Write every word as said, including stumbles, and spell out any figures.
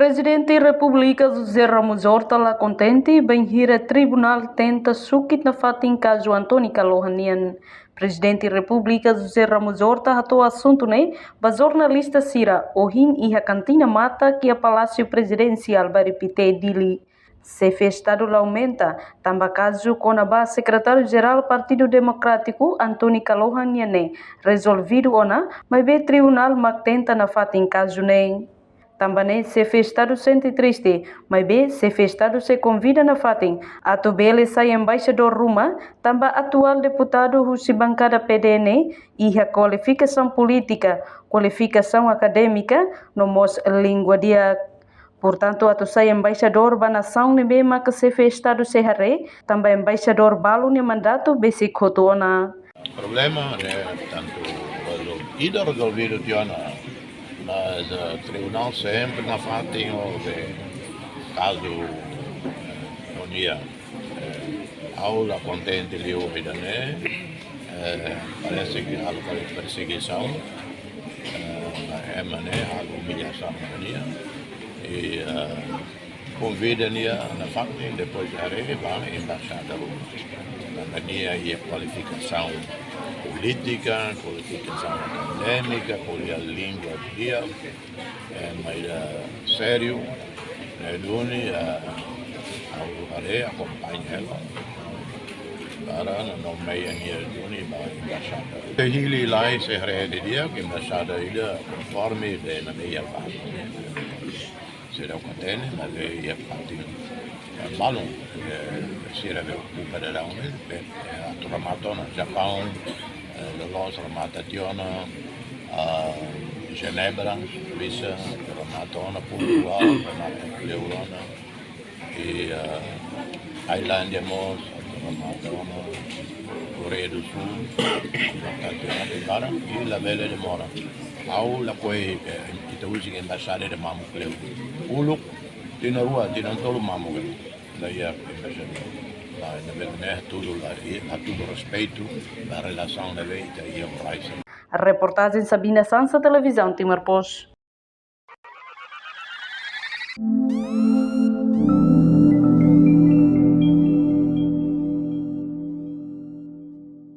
Prezidente Repúblika José Ramos Horta la kontente bainhira tribunál tenta sukit nafatin kazu Antoni Kalohan nian. Prezidente Repúblika José Ramos Horta hato'o asuntu ne'e ba jornalista sira ohin iha kantina matak iha Palásiu Prezidensiál Bairru Pité, Dili. Xefe Estadu la aumenta, tanba kazu kona-ba Sekretáriu Jerál Partidu Demokrátiku Antoni Kalohan nian ne'e rezolvidu ona, maibé tribunál mak tenta nafatin kazu ne'e. Tanba ne'e Xefe Estadu sente triste, maibé Xefe Estadu sei konvida nafatin atu bele sai embaixadór ruma, tanba atuál deputadu husi bankada P D N iha kualifikasaun polítika, kualifikasaun akadémika, no mós língua di'ak. Portantu, atu sai embaixadór ba nasaun ne'ebé maka Xefe Estadu sei haree, tanba embaixadór balu nia mandatu besik hotu ona. Problema ne'e tantu rezol-, ida rezolvidu tiha ona, mas, eh, tribunál sempre nafatin ho be kazu, eh, no nia. Eh, ha'u la kontente liu ida-ne'e, eh, parese ke halo kali persegisaun, eh, ba ema ne'e, halo umillasaun ba nia. I, eh, konvida nia nafatin, depois haree ba embaixada ruma. Tanba nia iha kualifikasaun polítika, kualifikasaun akadémika, ko'alia língua di'ak, eh, maibé sériu, ne'e duni, eh, ha'u haree, akompaña hela. Para no nomeia nia duni ba embaixada. Sei hili lai, sei haree didi'ak, embaixada ida konforme be nomeia ba. Sira ka tene, maibé iha fatin, eh, balun, eh, sira be okupa daudaun ne'e, be, eh, atu remata ona, Japaun, eh, loloos remata tiha ona, ah, Jenebra, Suisa, atu remata ona, Portugal, remata kleur ona, i, ah, Tailándia mós, atu remata ona, Koreia do Sul, remata tiha ona, i barak, i labele demora. Ha'u lakohi, eh, ita husi embaixada ida mamuk kleur. Uluk, tinan rua, tinan tolu mamuk, eh. La iha embaixada. Nah, ainda bem, né? Tudo lá, e há todo respeito na relação da lei, da iha o Raisa. Reportajen Sabina Sansa, Televizaun Timor Post.